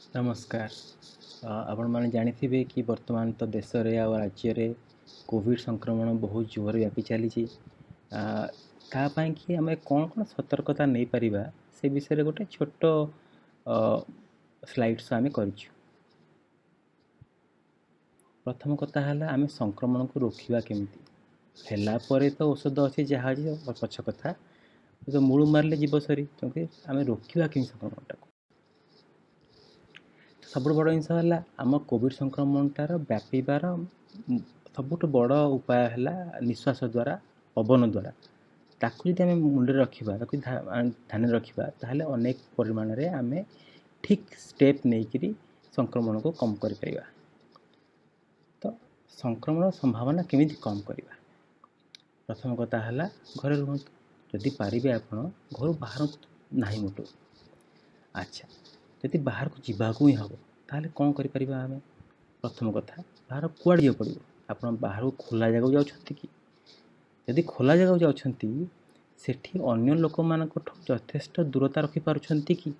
ନମସ୍କାର। ଆପଣମାନେ ଜାଣିଥିବେ କି ବର୍ତ୍ତମାନ ତ ଦେଶରେ ଆଉ ରାଜ୍ୟରେ କୋଭିଡ଼ ସଂକ୍ରମଣ ବହୁତ ଜୋରରେ ବ୍ୟାପି ଚାଲିଛି। ତା ପାଇଁକି ଆମେ କ'ଣ କ'ଣ ସତର୍କତା ନେଇପାରିବା ସେ ବିଷୟରେ ଗୋଟେ ଛୋଟ ସ୍ଲାଇଡ଼୍ ଶୋ ଆମେ କରିଛୁ। ପ୍ରଥମ କଥା ହେଲା ଆମେ ସଂକ୍ରମଣକୁ ରୋକିବା କେମିତି। ହେଲା ପରେ ତ ଔଷଧ ଅଛି, ଯାହା ଅଛି ପଛ କଥା, ତ ମୂଳୁ ମାରିଲେ ଯିବ ସରି। ତେଣୁକରି ଆମେ ରୋକିବା କେମିତି ସଂକ୍ରମଣଟାକୁ। ସବୁଠୁ ବଡ଼ ଜିନିଷ ହେଲା ଆମ କୋଭିଡ଼ ସଂକ୍ରମଣଟାର ବ୍ୟାପିବାର ସବୁଠୁ ବଡ଼ ଉପାୟ ହେଲା ନିଶ୍ୱାସ ଦ୍ୱାରା, ପବନ ଦ୍ୱାରା। ତାକୁ ଯଦି ଆମେ ମୁଣ୍ଡରେ ରଖିବା, ତାକୁ ଧ୍ୟାନରେ ରଖିବା, ତାହେଲେ ଅନେକ ପରିମାଣରେ ଆମେ ଠିକ୍ ଷ୍ଟେପ୍ ନେଇକରି ସଂକ୍ରମଣକୁ କମ୍ କରିପାରିବା। ତ ସଂକ୍ରମଣ ସମ୍ଭାବନା କେମିତି କମ୍ କରିବା? ପ୍ରଥମ କଥା ହେଲା ଘରେ ରୁହନ୍ତୁ, ଯଦି ପାରିବେ ଆପଣ ଘରୁ ବାହାରନ୍ତୁ ନାହିଁ ମୋଟୁ। ଆଚ୍ଛା, ଯଦି ବାହାରକୁ ଯିବାକୁ ହିଁ ହେବ ତାହେଲେ କ'ଣ କରିପାରିବା ଆମେ? ପ୍ରଥମ କଥା, ବାହାର କୁଆଡ଼େ ଯିବାକୁ ପଡ଼ିବ? ଆପଣ ବାହାରକୁ ଖୋଲା ଜାଗାକୁ ଯାଉଛନ୍ତି କି? ଯଦି ଖୋଲା ଜାଗାକୁ ଯାଉଛନ୍ତି, ସେଠି ଅନ୍ୟ ଲୋକମାନଙ୍କଠୁ ଯଥେଷ୍ଟ ଦୂରତା ରଖିପାରୁଛନ୍ତି କି?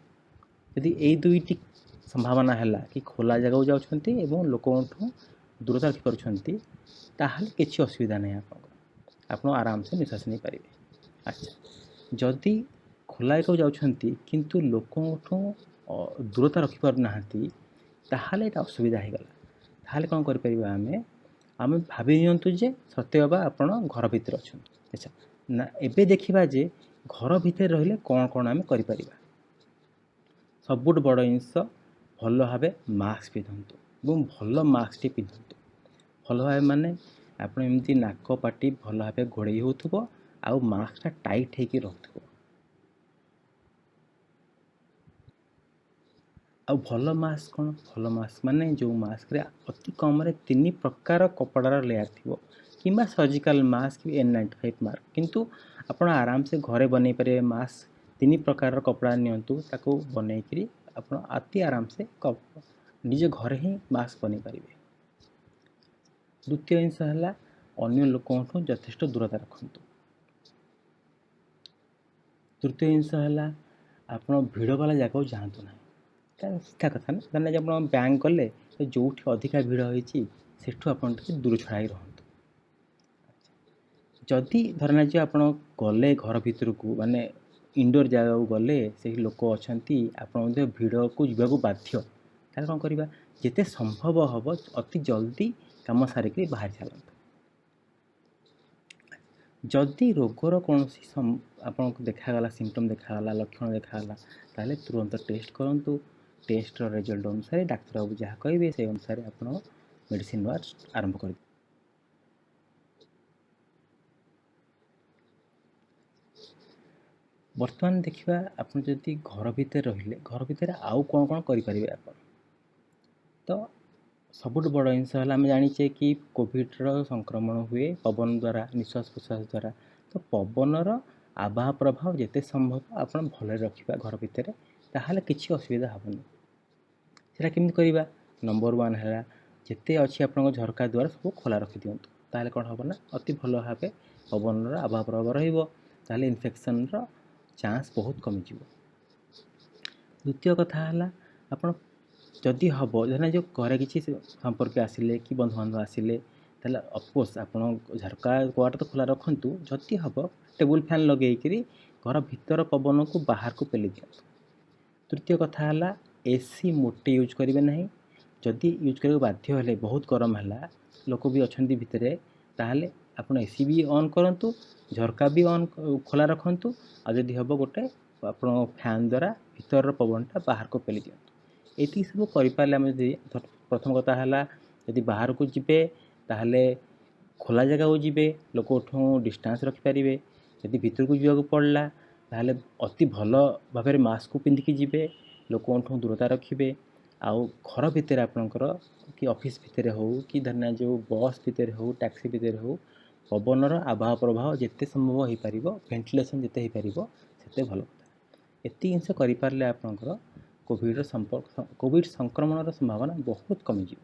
ଯଦି ଏଇ ଦୁଇଟି ସମ୍ଭାବନା ହେଲା କି ଖୋଲା ଜାଗାକୁ ଯାଉଛନ୍ତି ଏବଂ ଲୋକଙ୍କଠୁ ଦୂରତା ରଖିପାରୁଛନ୍ତି, ତାହେଲେ କିଛି ଅସୁବିଧା ନାହିଁ ଆପଣଙ୍କର, ଆପଣ ଆରାମସେ ନିଶ୍ୱାସ ନେଇପାରିବେ। ଆଚ୍ଛା, ଯଦି ଖୋଲା ଜାଗାକୁ ଯାଉଛନ୍ତି କିନ୍ତୁ ଲୋକଙ୍କଠୁ ଦୂରତା ରଖିପାରୁନାହାନ୍ତି, ତାହେଲେ ଏଇଟା ଅସୁବିଧା ହେଇଗଲା। ତାହେଲେ କ'ଣ କରିପାରିବା ଆମେ? ଆମେ ଭାବି ନିଅନ୍ତୁ ଯେ ସତେ ଅବା ଆପଣ ଘର ଭିତରେ ଅଛନ୍ତି। ଆଚ୍ଛା, ନା ଏବେ ଦେଖିବା ଯେ ଘର ଭିତରେ ରହିଲେ କ'ଣ କ'ଣ ଆମେ କରିପାରିବା। ସବୁଠୁ ବଡ଼ ଜିନିଷ, ଭଲ ଭାବେ ମାସ୍କ ପିନ୍ଧନ୍ତୁ ଏବଂ ଭଲ ମାସ୍କଟି ପିନ୍ଧନ୍ତୁ। ଭଲ ଭାବେ ମାନେ ଆପଣ ଏମିତି ନାକ ପାଟି ଭଲ ଭାବେ ଘୋଡ଼େଇ ହେଉଥିବ ଆଉ ମାସ୍କଟା ଟାଇଟ୍ ହେଇକି ରହୁଥିବ। ଆଉ ଭଲ ମାସ୍କ କ'ଣ? ଭଲ ମାସ୍କ ମାନେ ଯେଉଁ ମାସ୍କରେ ଅତି କମ୍ରେ 3 ପ୍ରକାର କପଡ଼ାର ଲେୟାର୍ ଥିବ, କିମ୍ବା ସର୍ଜିକାଲ ମାସ୍କ ବି N95 mask. କିନ୍ତୁ ଆପଣ ଆରାମସେ ଘରେ ବନେଇ ପାରିବେ ମାସ୍କ। 3 ପ୍ରକାରର କପଡ଼ା ନିଅନ୍ତୁ, ତାକୁ ବନେଇକିରି ଆପଣ ଅତି ଆରାମସେ ନିଜ ଘରେ ହିଁ ମାସ୍କ ବନେଇ ପାରିବେ। ଦ୍ୱିତୀୟ ଜିନିଷ ହେଲା ଅନ୍ୟ ଲୋକଙ୍କଠୁ ଯଥେଷ୍ଟ ଦୂରତା ରଖନ୍ତୁ। ତୃତୀୟ ଜିନିଷ ହେଲା ଆପଣ ଭିଡ଼ ବାଲା ଜାଗାକୁ ଯାଆନ୍ତୁ ନାହିଁ। ସିଧା କଥା ନା, ମାନେ ଆପଣ ବ୍ୟାଙ୍କ ଗଲେ ତ ଯେଉଁଠି ଅଧିକା ଭିଡ଼ ହେଇଛି ସେଠୁ ଆପଣ ଟିକେ ଦୂର ଛଡ଼ା ହେଇ ରହନ୍ତୁ। ଯଦି ଧରଣାଯିବ ଆପଣ ଗଲେ ଘର ଭିତରକୁ, ମାନେ ଇନଡୋର୍ ଜାଗାକୁ ଗଲେ, ସେଠି ଲୋକ ଅଛନ୍ତି, ଆପଣ ମଧ୍ୟ ଭିଡ଼କୁ ଯିବାକୁ ବାଧ୍ୟ, ତାହେଲେ କ'ଣ କରିବା? ଯେତେ ସମ୍ଭବ ହେବ ଅତି ଜଲ୍ଦି କାମ ସାରିକି ବାହାରି ଚାଲନ୍ତୁ। ଯଦି ରୋଗର କୌଣସି ଆପଣଙ୍କୁ ଦେଖାଗଲା, ସିମ୍ପଟମ୍ ଦେଖାଗଲା, ଲକ୍ଷଣ ଦେଖାଗଲା, ତାହେଲେ ତୁରନ୍ତ ଟେଷ୍ଟ କରନ୍ତୁ। ଟେଷ୍ଟର ରେଜଲ୍ଟ ଅନୁସାରେ ଡାକ୍ତର ବାବୁ ଯାହା କହିବେ ସେଇ ଅନୁସାରେ ଆପଣ ମେଡ଼ିସିନ୍ ନେବା ଆରମ୍ଭ କରିବେ। ବର୍ତ୍ତମାନ ଦେଖିବା ଆପଣ ଯଦି ଘର ଭିତରେ ରହିଲେ, ଘର ଭିତରେ ଆଉ କ'ଣ କ'ଣ କରିପାରିବେ ଆପଣ। ତ ସବୁଠୁ ବଡ଼ ଜିନିଷ ହେଲା ଆମେ ଜାଣିଛେ କି କୋଭିଡ଼ର ସଂକ୍ରମଣ ହୁଏ ପବନ ଦ୍ୱାରା, ନିଶ୍ୱାସ ପ୍ରଶ୍ୱାସ ଦ୍ୱାରା। ତ ପବନର ଆବାହ ପ୍ରଭାବ ଯେତେ ସମ୍ଭବ ଆପଣ ଭଲରେ ରଖିବା ଘର ଭିତରେ, ତାହେଲେ କିଛି ଅସୁବିଧା ହେବନି। ସେଇଟା କେମିତି କରିବା? ନମ୍ବର 1 ହେଲା ଯେତେ ଅଛି ଆପଣଙ୍କ ଝରକା ଦ୍ୱାର ସବୁ ଖୋଲା ରଖିଦିଅନ୍ତୁ। ତାହେଲେ କ'ଣ ହେବ ନା ଅତି ଭଲ ଭାବେ ପବନର ଆବାହ ପ୍ରଭାବ ରହିବ, ତାହେଲେ ଇନଫେକ୍ସନ୍ର ଚାନ୍ସ ବହୁତ କମିଯିବ। ଦ୍ୱିତୀୟ କଥା ହେଲା ଆପଣ ଯଦି ହେବ, ଧର ଯେଉଁ ଘରେ କିଛି ସମ୍ପର୍କୀୟ ଆସିଲେ କି ବନ୍ଧୁବାନ୍ଧବ ଆସିଲେ, ତାହେଲେ ଅଫକୋର୍ସ ଆପଣ ଝରକା କବାଟ ତ ଖୋଲା ରଖନ୍ତୁ, ଯଦି ହେବ ଟେବୁଲ୍ ଫ୍ୟାନ୍ ଲଗେଇକିରି ଘର ଭିତର ପବନକୁ ବାହାରକୁ ପେଲି ଦିଅନ୍ତୁ। ତୃତୀୟ କଥା ହେଲା ଏସି ମୋଟେ ୟୁଜ୍ କରିବେ ନାହିଁ। ଯଦି ୟୁଜ୍ କରିବାକୁ ବାଧ୍ୟ ହେଲେ, ବହୁତ ଗରମ ହେଲା, ଲୋକ ବି ଅଛନ୍ତି ଭିତରେ, ତାହେଲେ ଆପଣ ଏସି ବି ଅନ୍ କରନ୍ତୁ, ଝରକା ବି ଅନ୍ ଖୋଲା ରଖନ୍ତୁ, ଆଉ ଯଦି ହେବ ଗୋଟେ ଆପଣ ଫ୍ୟାନ୍ ଦ୍ୱାରା ଭିତରର ପବନଟା ବାହାରକୁ ପେଲି ଦିଅନ୍ତୁ। ଏତିକି ସବୁ କରିପାରିଲେ ଆମେ ଯଦି ପ୍ରଥମ କଥା ହେଲା ଯଦି ବାହାରକୁ ଯିବେ ତାହେଲେ ଖୋଲା ଜାଗାକୁ ଯିବେ, ଲୋକଠୁ ଡିଷ୍ଟାନ୍ସ ରଖିପାରିବେ। ଯଦି ଭିତରକୁ ଯିବାକୁ ପଡ଼ିଲା ତାହେଲେ ଅତି ଭଲ ଭାବରେ ମାସ୍କକୁ ପିନ୍ଧିକି ଯିବେ, ଲୋକଙ୍କଠୁ ଦୂରତା ରଖିବେ। ଆଉ ଘର ଭିତରେ ଆପଣଙ୍କର କି ଅଫିସ୍ ଭିତରେ ହେଉ କି ଧରିନିଅ ଯେଉଁ ବସ୍ ଭିତରେ ହେଉ, ଟ୍ୟାକ୍ସି ଭିତରେ ହେଉ, ପବନର ଆବାହ ପ୍ରବାହ ଯେତେ ସମ୍ଭବ ହେଇପାରିବ, ଭେଣ୍ଟିଲେସନ୍ ଯେତେ ହେଇପାରିବ ସେତେ ଭଲ କଥା। ଏତିକି ଜିନିଷ କରିପାରିଲେ ଆପଣଙ୍କର କୋଭିଡ଼ ସଂକ୍ରମଣର ସମ୍ଭାବନା ବହୁତ କମିଯିବ।